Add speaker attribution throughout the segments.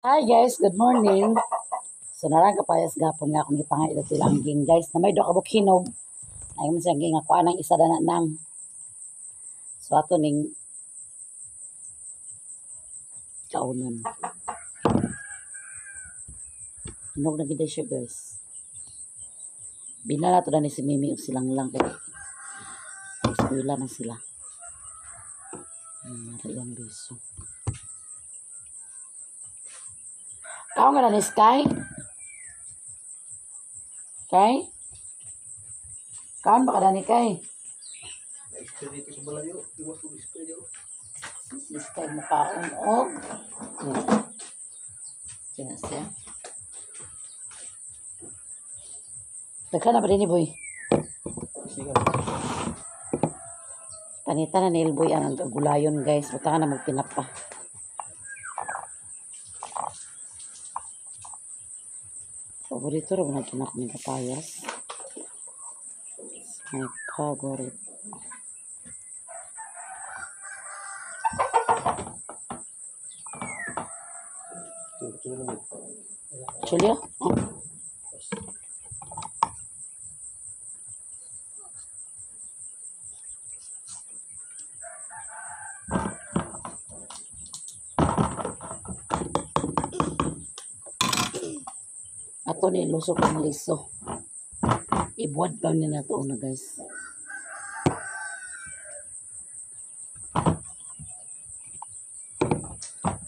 Speaker 1: Hi guys, good morning. So narang kapayas gapon nga akong gipangait sila ang ging guys na may duha ka bukhinog. Ay mo siya ging ako anang isa dana nang. So ato ning kaunon. Hinog na gid siya, guys. Binala to na ni si Mimi og silang lang kay eskwela man sila. Ang biso. Kaon ka na ni Sky? Kay? Kaon ba ka na ni Kay?
Speaker 2: Extra dito sa balayo. Iwas ko extra dito.
Speaker 1: Si Sky makaon og. Kina siya. Daghan na ba din ni Boy?
Speaker 2: Sige.
Speaker 1: Panita na ni Boy ang gulayon, guys. Buta ka na magtinapa. Paborito rin na kinak ni kapayas. It's my favorite.
Speaker 2: Ito naman.
Speaker 1: Julio? Oh. Ato ni lusok ang liso. Ibuwad pa ni nato una, guys.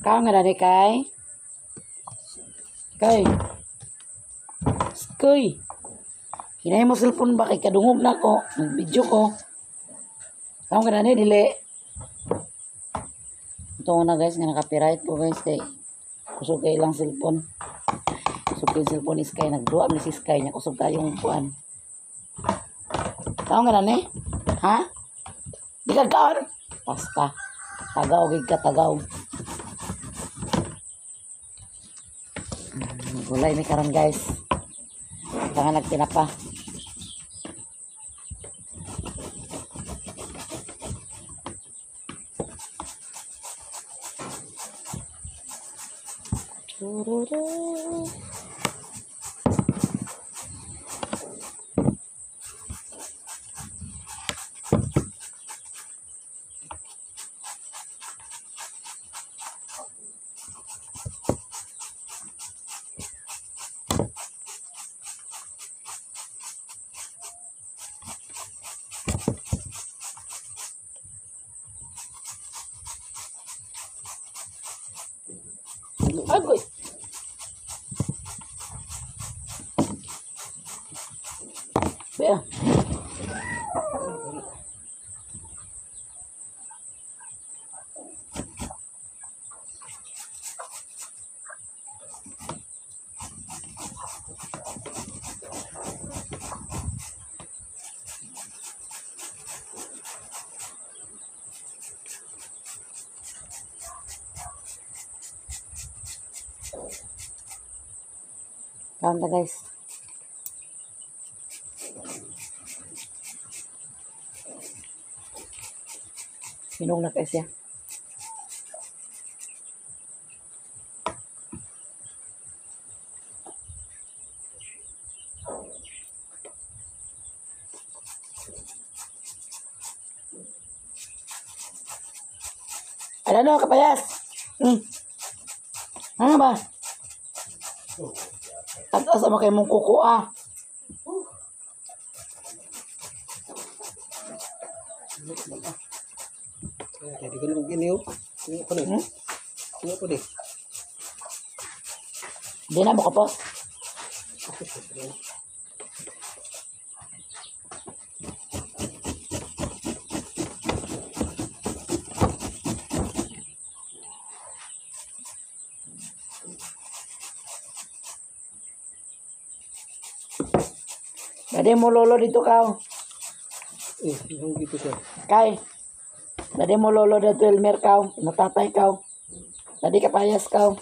Speaker 1: Kaon nga na kay? Kay. Skoy. Hinay mo cellphone ba kay kadungog na ko, nag-video ko. Kaon ka na ni dili. Ito na guys nga naka-copyright ko, guys, kay kusog kay ilang cellphone. Kusog kay cellphone is kay nagduwa mi si Sky niya kusog kayong kuan. Kaon ka na ni? Ha? Di ka kaon? Basta. Tagaw gid ka tagaw. Gulay mi karon, guys. Tanga nagtinapa. Tururu. Agoy. Bea. Kaon ta, guys. Hinog na kay siya. Ano no, kapayas? Ano ba? At asa mo kay mong kuko ah?
Speaker 2: Jadi ko lang gini oh. Ini ko ni. Ini ko ni.
Speaker 1: Di na mo kapos. Dali mo lolo dito kaw.
Speaker 2: Eh, yung dito siya.
Speaker 1: Kay. Dali mo lolo dito Elmer kaw. Natatay kaw. Dali kapayas kaw.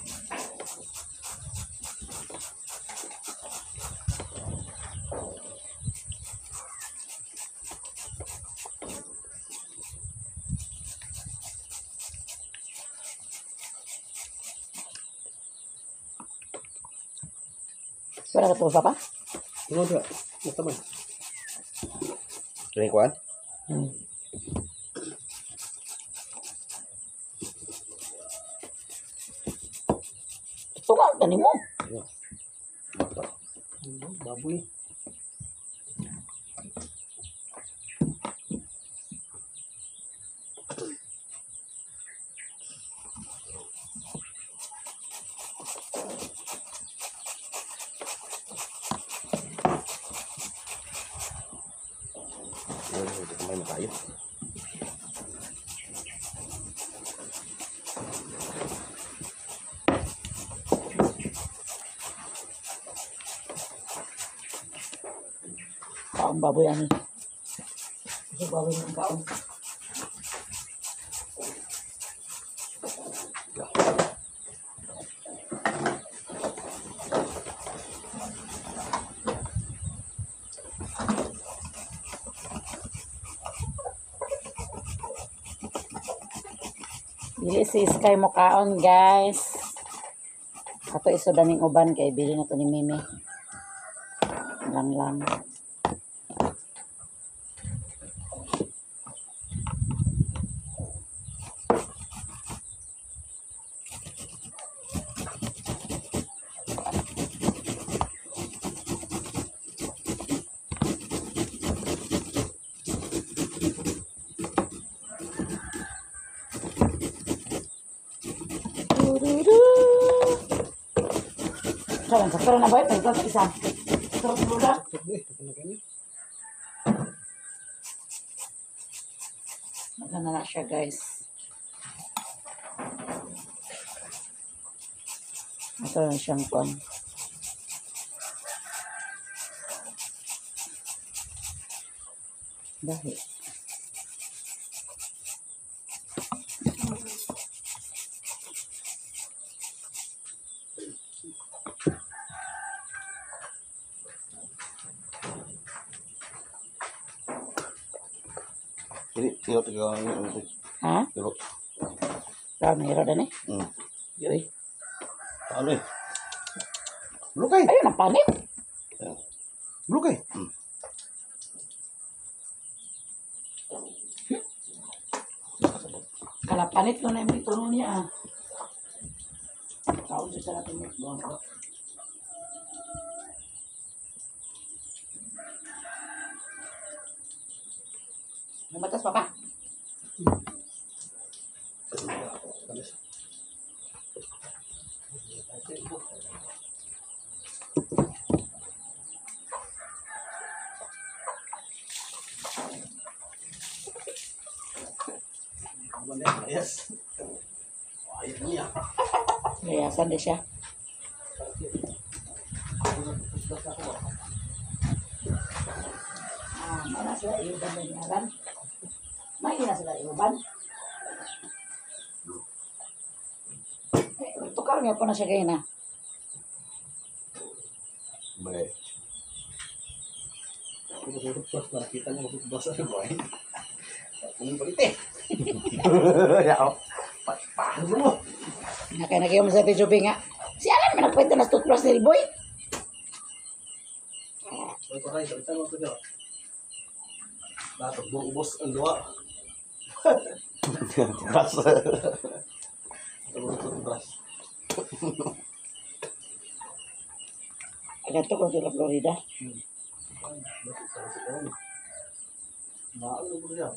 Speaker 1: Wala ka to, Papa?
Speaker 2: Ano ba? Nataman.
Speaker 3: Kini kuan?
Speaker 1: Tunga, gani mo.
Speaker 2: Baboy.
Speaker 3: Kumain na tayo.
Speaker 1: Kaon baboy ani. Gusto baboy ng kaon. Dili si Sky mo kaon, guys. Ato iso daming uban kay bili na to ni Mimi. Lang lang. Tururu. Saran, sakto na ba? Pagkat isa. Sarap luda. Maganda na siya, guys. Ito na siyang kuwan. Dahil.
Speaker 3: Ini tinggal tiga ini.
Speaker 1: Ha?
Speaker 3: Iro.
Speaker 1: Pero mahiro din eh. Yoy.
Speaker 3: Ano eh? Blukay.
Speaker 1: Ayun, ang panit.
Speaker 3: Blukay.
Speaker 1: Kalapanit ko na yung tuno niya ah. Kaon siya sa natin mo. Lumatas pa pa.
Speaker 2: Yes. Ayun niya.
Speaker 1: Layasan din siya. Ah, may na sila iuban na ngalan. May na sila iuban. Eh, tukar niya po na siya kayo na.
Speaker 3: Bre.
Speaker 2: Toothbrush na nakita niya mag-toothbrush sa boy. Kung palit eh.
Speaker 3: Ya.
Speaker 2: Paano mo?
Speaker 1: Nakaya na kayo mo sa Tito nga. Si Alan, may nagkwenta na sa toothbrush ni Boy.
Speaker 2: May paray, sabitan mo ito niya. Lahat, buong ubos ang duwa.
Speaker 3: Toothbrush.
Speaker 2: Buong toothbrush.
Speaker 1: Agad to kung sila Florida.
Speaker 2: Maano mo niya?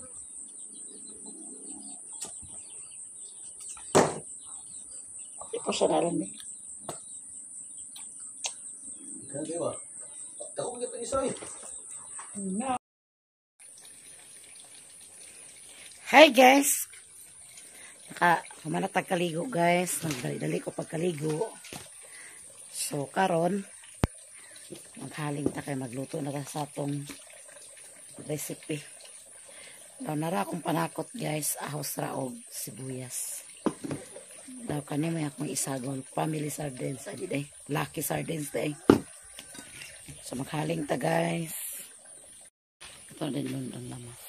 Speaker 1: Ito siya na lang eh.
Speaker 2: Kaya di ba? Ako kita isa eh.
Speaker 1: Hi guys! Naka, kumanat kaligo guys. Nagdali-dali ko pagkaligo. So karon maghaling ta kay magluto na ta sa atong recipe. Daw nara akong panakot guys, ahos ra og sibuyas. Daw kani may akong isagol, family sardines adi day, lucky sardines day. So maghaling ta guys. Ito din London lamas.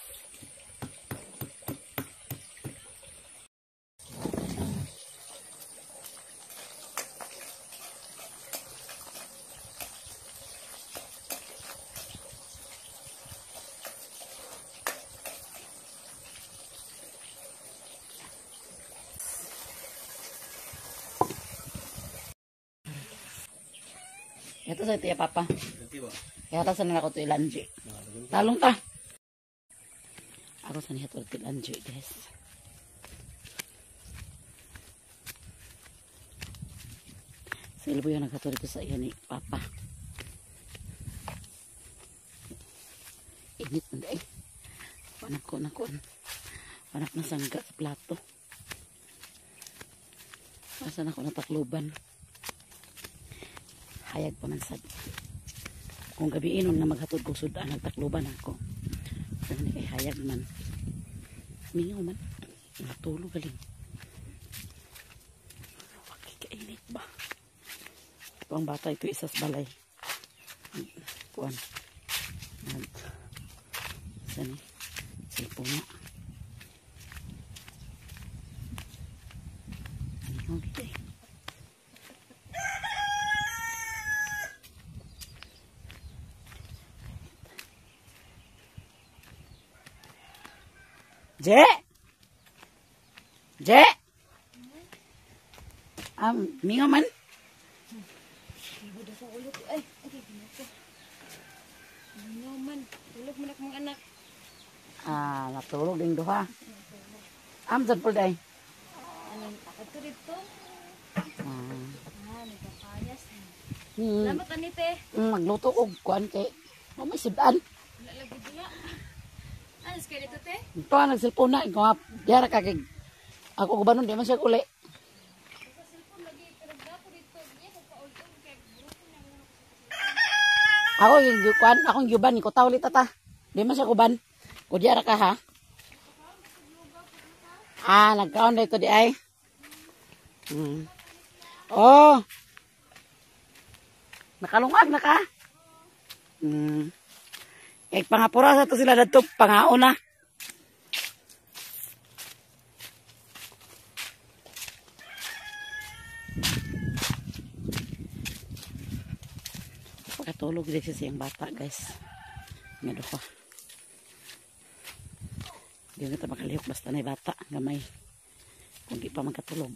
Speaker 1: Ito sa tiya papa. Kaya sa nila ko to ilanji. Talong ta. Ako sa niya to ilanji, guys. Silbo yung nagkatuloy ko sa iyo ni papa. Init na eh. Panak ko na kuan. Panak na sangga sa plato. Asa na ko natakloban. Hayag pa man sad. Kung gabi inon na maghatod ko sudan, nagtakloban ako. Sana ni kay hayag man. Mingaw man. Natulog galing. Waki kainit ba? Ito ang bata, ito isa sa balay. Kuan. Saan eh? Cellphone na. Mingaw dito eh. Je! Je! Mingaw man.
Speaker 4: Ay, mingaw man. Tulog man akong anak.
Speaker 1: Ah, natulog ding duha. Amzad po day.
Speaker 4: Anong ako dito? Ah, nagpapayas. Salamat anite.
Speaker 1: Magluto og kuan kay oh, may sudan.
Speaker 4: Wala lagi diya. Alas kay dito te?
Speaker 1: Ito ang nagselfone na ikaw diara ka kay ako gubanon di man siya uli. Ako yung kuan, akong yuban ni ko tawli tata. Di man siya kuban. Ko diara ka ha. Ah, nagkaon dito di ay. Oh. Nakalungag na ka. Kay pangapura sa to sila dadto pangaon na. Pagkatulog din siya siyang bata, guys. Nga duha. Di na makalihok basta na bata gamay. Kung di pa magkatulog.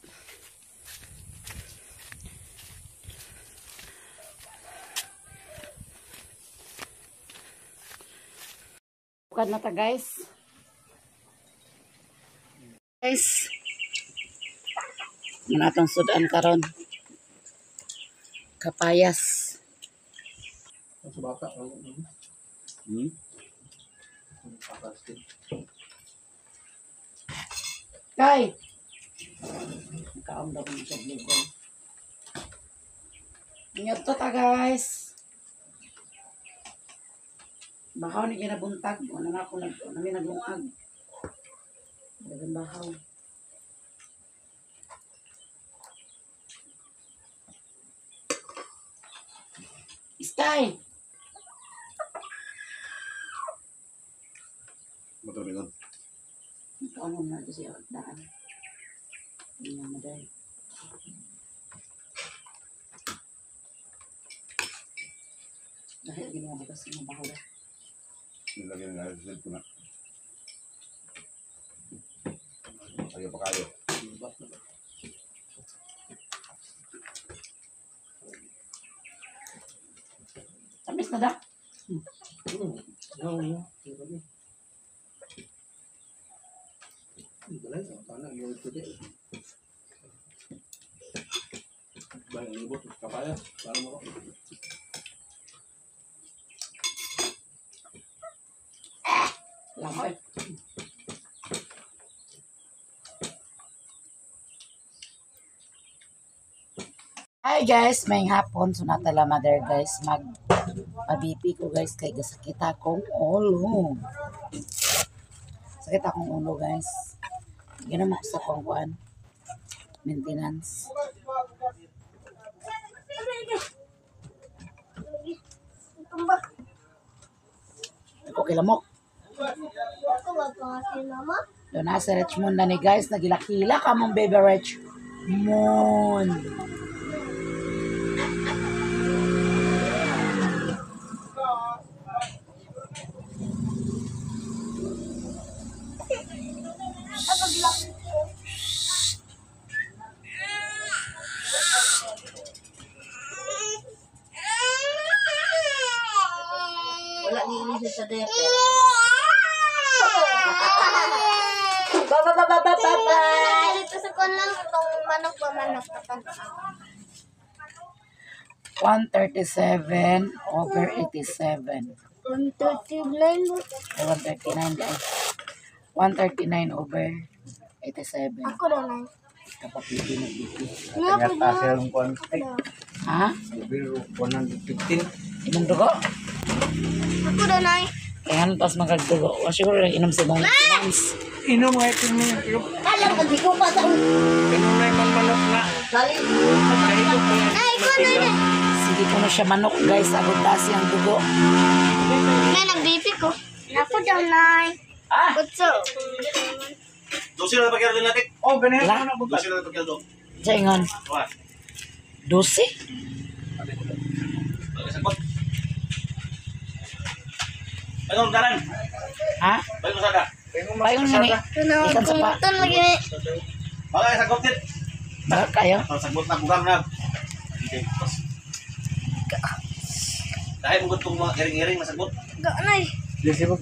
Speaker 1: Bukad na ta, guys. Guys, muna atong sudan karon. Kapayas. Kay. Kaon daw kung sa blue. Ingat to ta, guys. Bahaw ni ginabuntag. Wala na ako nag, namin naglungag. Dagang bahaw. Sky!
Speaker 3: Motor rin.
Speaker 1: Ikaw mo na ito siya daan. Hindi na maday. Dahil ginawa ko kasi mabahaw.
Speaker 3: Nilagyan na sa cellphone na. Ayaw pa kayo.
Speaker 1: Tamis na da. Langoy. Hi guys, may hapon sunata la mother guys, mag pa-BP ko guys kay gasakit akong ulo. Sakit akong ulo guys. Ginawa ko sa kong kuan maintenance. Ako kilamok. Doon na si Richmond na ni guys, nagilakila ka mong baby Richmond.
Speaker 5: Sa diaper. Ba ba ba ba ba ba ba.
Speaker 6: Dito sa kon lang itong manok ba manok pa.
Speaker 1: 137 over 87.
Speaker 6: 139.
Speaker 1: Ay, 139 guys. 139 over 87.
Speaker 6: Ako daw na.
Speaker 1: Kapag hindi nag-BP.
Speaker 6: Nga po
Speaker 3: Kanya taas yung kuan.
Speaker 1: Ha?
Speaker 2: 115.
Speaker 1: Imong dugo?
Speaker 6: Ako daw na.
Speaker 1: Kaya ano tas magagdugo? O siguro inom si mong finance.
Speaker 2: Inom nga ito mo.
Speaker 5: Alam ka di ko pa sa
Speaker 2: Inom na yung manok na.
Speaker 5: Sali.
Speaker 6: Nay, ko na na.
Speaker 1: Sige ko na siya manok guys. Agad taas yung dugo.
Speaker 6: Nay, nag-BP ko. Ako daw na.
Speaker 1: Ah!
Speaker 6: Kutso.
Speaker 3: Dosi na pakyado natin.
Speaker 2: Oh, ganyan
Speaker 1: Wala.
Speaker 2: ko na
Speaker 3: Dosi na pakyado.
Speaker 1: Sa ingon.
Speaker 3: Wah.
Speaker 1: 12?
Speaker 3: Sagot. Ano dalan?
Speaker 1: Ha?
Speaker 3: Bayo sada.
Speaker 1: Payon nga ni. Ikan sa pa.
Speaker 6: Kumutan lagi ni.
Speaker 3: Bagay sagot dit.
Speaker 1: Baka kayo?
Speaker 3: Sagot na bugang na. Dahil mo gud mga iring-iring masagot.
Speaker 6: Ga nay.
Speaker 2: Disi ba?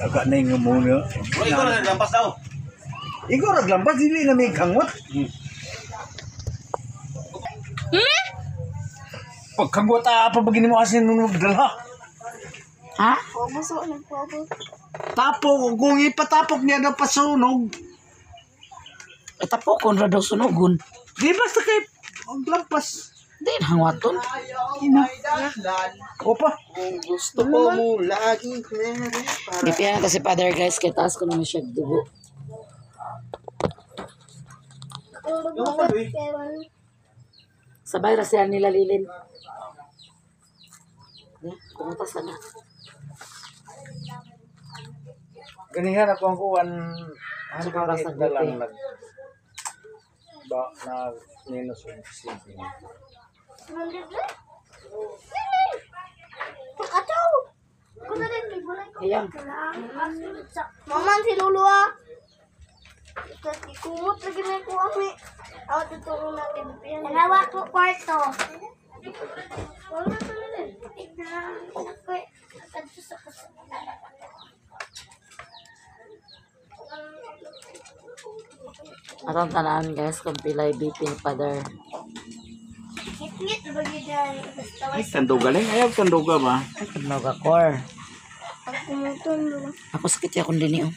Speaker 7: Aga na yung muna.
Speaker 3: Bro, ikaw na naglampas daw.
Speaker 7: Ikaw raglampas, dili na may kangot.
Speaker 6: Hmm?
Speaker 7: Pagkangot, ah, pa bagin mo asin nung magdala.
Speaker 1: Ha?
Speaker 6: Pobo so nagpobo.
Speaker 2: Tapok, kung ipatapok niya na pasunog,
Speaker 1: Itapokon ra daw sunugon.
Speaker 2: di basta kay ang lampas.
Speaker 1: Di na hangwaton.
Speaker 2: Ina. Opa. Gusto ko mo lagi.
Speaker 1: Gipihan kasi father guys kay taas ko naman siya dugo. Sabay ra siya nila lilin. Eh, Pumunta sana.
Speaker 7: Ganihan ako ang kuwan.
Speaker 1: Tsaka ra sa
Speaker 7: na lang
Speaker 1: grupo.
Speaker 7: nag ba na minus yung isipin.
Speaker 6: Pagkataw. Ko na rin gulay ko.
Speaker 1: Ayan.
Speaker 6: Maman si Lulu ah. Kumot lagi na ko kami. Ako tutulong na kaibigan. Dalawa ko kwarto. Wala to na rin.
Speaker 1: Atong tanan guys kung pilay BP ni father.
Speaker 6: Ngit-ngit bagi dyan. Basta
Speaker 7: Ay, kanduga lang. Ayaw kanduga ba?
Speaker 1: Ay, kadlaw core.
Speaker 6: Pag kumuton.
Speaker 1: Ako sakit ya akong dini oh.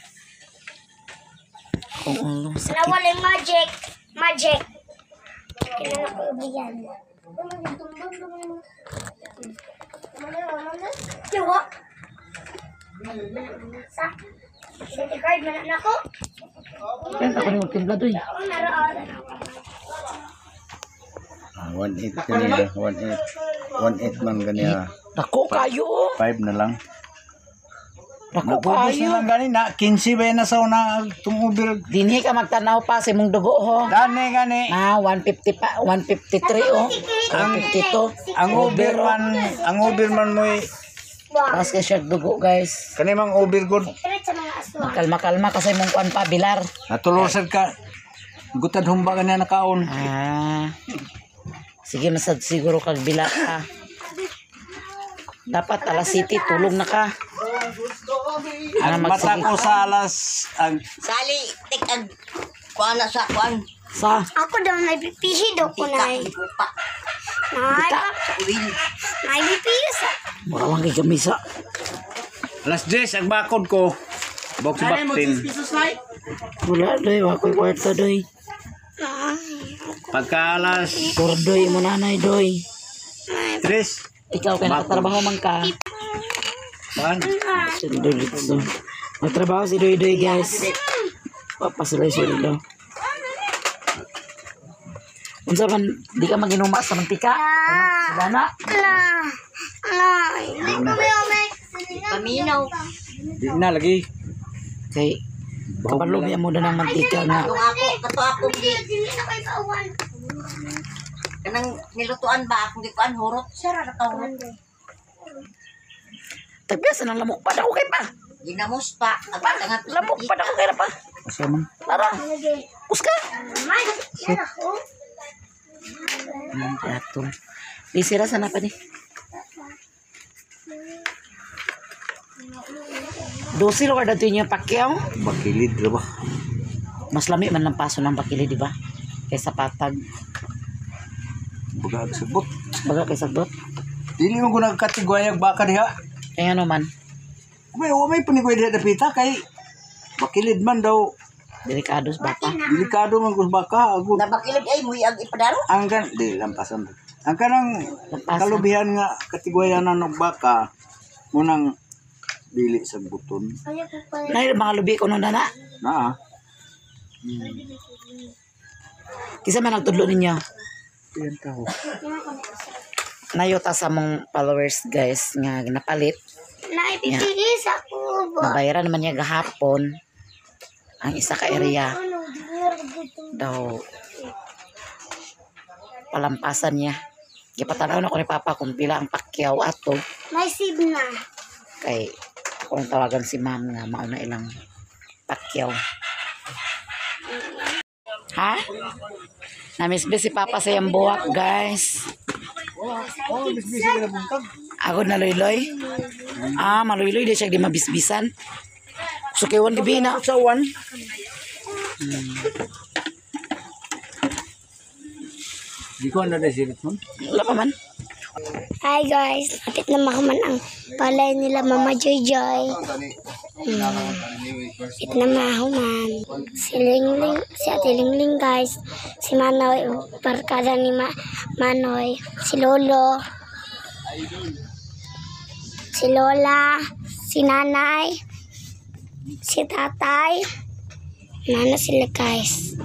Speaker 1: Akong ulo sakit.
Speaker 6: Dalawa lang magic. Magic. Kailan ako ibigan. Tiwa. Sa credit card man na ako.
Speaker 1: Kaya ako ni magtimpla doy.
Speaker 6: Ako naroon.
Speaker 3: Ah, 1.8 ganiya, 1.8. 1.8 man ganiya.
Speaker 1: Dako kayo. oh.
Speaker 7: 5 na lang.
Speaker 1: Dako
Speaker 7: Nagubos na
Speaker 1: kayo.
Speaker 7: lang gani na 15 ba na sa una tumubil.
Speaker 1: Dinhi ka magtanaw pa sa imong dugo ho.
Speaker 7: Dani gani.
Speaker 1: Ah, 150 pa, 153 oh. 152.
Speaker 7: Ang over man, ang over man mo'y
Speaker 1: Taas kay siya dugo guys.
Speaker 7: kani mang over good.
Speaker 6: Secret sa mga aswang.
Speaker 1: Kalma-kalma kasi mong kuan pa bilar.
Speaker 7: Natulosad ka. Gutad humba ka na nakaon.
Speaker 1: Ah. Sige masad siguro kag bilar ka. Dapat alas city tulog na ka. Ana
Speaker 7: Ang mata
Speaker 1: magsige.
Speaker 7: ko sa alas ang
Speaker 5: Sali tik ag kuan na sa kuan.
Speaker 1: Sa
Speaker 6: Ako daw naipipihi daw ko na.
Speaker 5: Tika ko pa
Speaker 6: Nay,
Speaker 5: sa uwin.
Speaker 6: naipipihi sa.
Speaker 1: mura lang kay gamisa.
Speaker 7: alas 10 ang bakod ko. Box baktin.
Speaker 1: Wala doy, wa ko'y kwarta doy.
Speaker 7: Pagka alas
Speaker 1: Kurdoy mo nanay doy.
Speaker 7: 3,
Speaker 1: Ikaw kay nakatrabaho man ka.
Speaker 7: saan?
Speaker 1: Si Doy dito. Nagtrabaho si Doy Doy guys. Papasulay sweldo. Unsa man di ka maginuma sa mantika? Sila na.
Speaker 6: Na, na, hindi ko may umek.
Speaker 5: Paminaw.
Speaker 7: Di na lagi.
Speaker 1: Kay kabalo biya mo na ng mantika nga.
Speaker 5: Katong ako, kato ako gi
Speaker 6: Hindi na kayo pauwan.
Speaker 5: kanang nilutuan ba akong gikuan hurot siya ra nakahurot.
Speaker 1: Tagbiasa ng lamok pa dako kay pa.
Speaker 5: Ginamos pa ang tangat
Speaker 1: Lamok pa dako kay ra pa.
Speaker 7: Asa man?
Speaker 1: Tara. Uska.
Speaker 6: Man, yan ako.
Speaker 1: Anong teatro? Di sira sana pa ni. 12 lugar dito inyo pakyaw.
Speaker 7: Bakilid ra ba?
Speaker 1: Mas lami man lang paso ng bakili, di ba? Kaysa patag.
Speaker 7: Baga sagbot.
Speaker 1: Baga kay sagbot.
Speaker 7: Dili mo ko nagkatigwayag baka diha.
Speaker 1: Kaya ano man,
Speaker 7: May wa may panigway diha dapita kay bakilid man daw.
Speaker 1: delikado sa baka.
Speaker 7: Delikado man kus baka agud.
Speaker 5: Nabakilid ay muyag ipadaro.
Speaker 7: Ang kan di lampasan. Ang kanang
Speaker 1: Lampasan.
Speaker 7: kalubihan nga katigwayanan og baka munang dili sa buton.
Speaker 6: Kaya ko pa.
Speaker 1: Nay, mga lubi ko nun na na.
Speaker 7: Naa.
Speaker 1: Kisa man nagtudlo ninyo.
Speaker 7: Yan ka ho.
Speaker 1: Nayota sa mong followers guys nga napalit.
Speaker 6: Naipipigis ako ba?
Speaker 1: Nabayaran naman niya gahapon ang isa ka area
Speaker 6: Ano, dito.
Speaker 1: daw palampasan niya. Gipatanaw na ko ni Papa kung pila ang pakyaw ato
Speaker 6: May sib na.
Speaker 1: kay ako ang tawagan si ma'am nga mauna ilang pakyaw. Ha? Namisbis si Papa sa iyang buwak, guys.
Speaker 7: Oh, bisbisi ka na buntag.
Speaker 1: Ako na luyloy. Ah, maluyloy di siya di mabisbisan. So kay wan gabi na.
Speaker 7: Sa one. Di ko na desirit mo.
Speaker 1: Wala pa man.
Speaker 6: Hi guys, lapit na mahuman ang palay nila Mama Joy Joy. Lapit na mahuman. Si Lingling, si Ate Lingling guys, si Manoy, barkada ni Manoy, si Lolo, si Lola, si Nanay, si Tatay. Nana sila guys.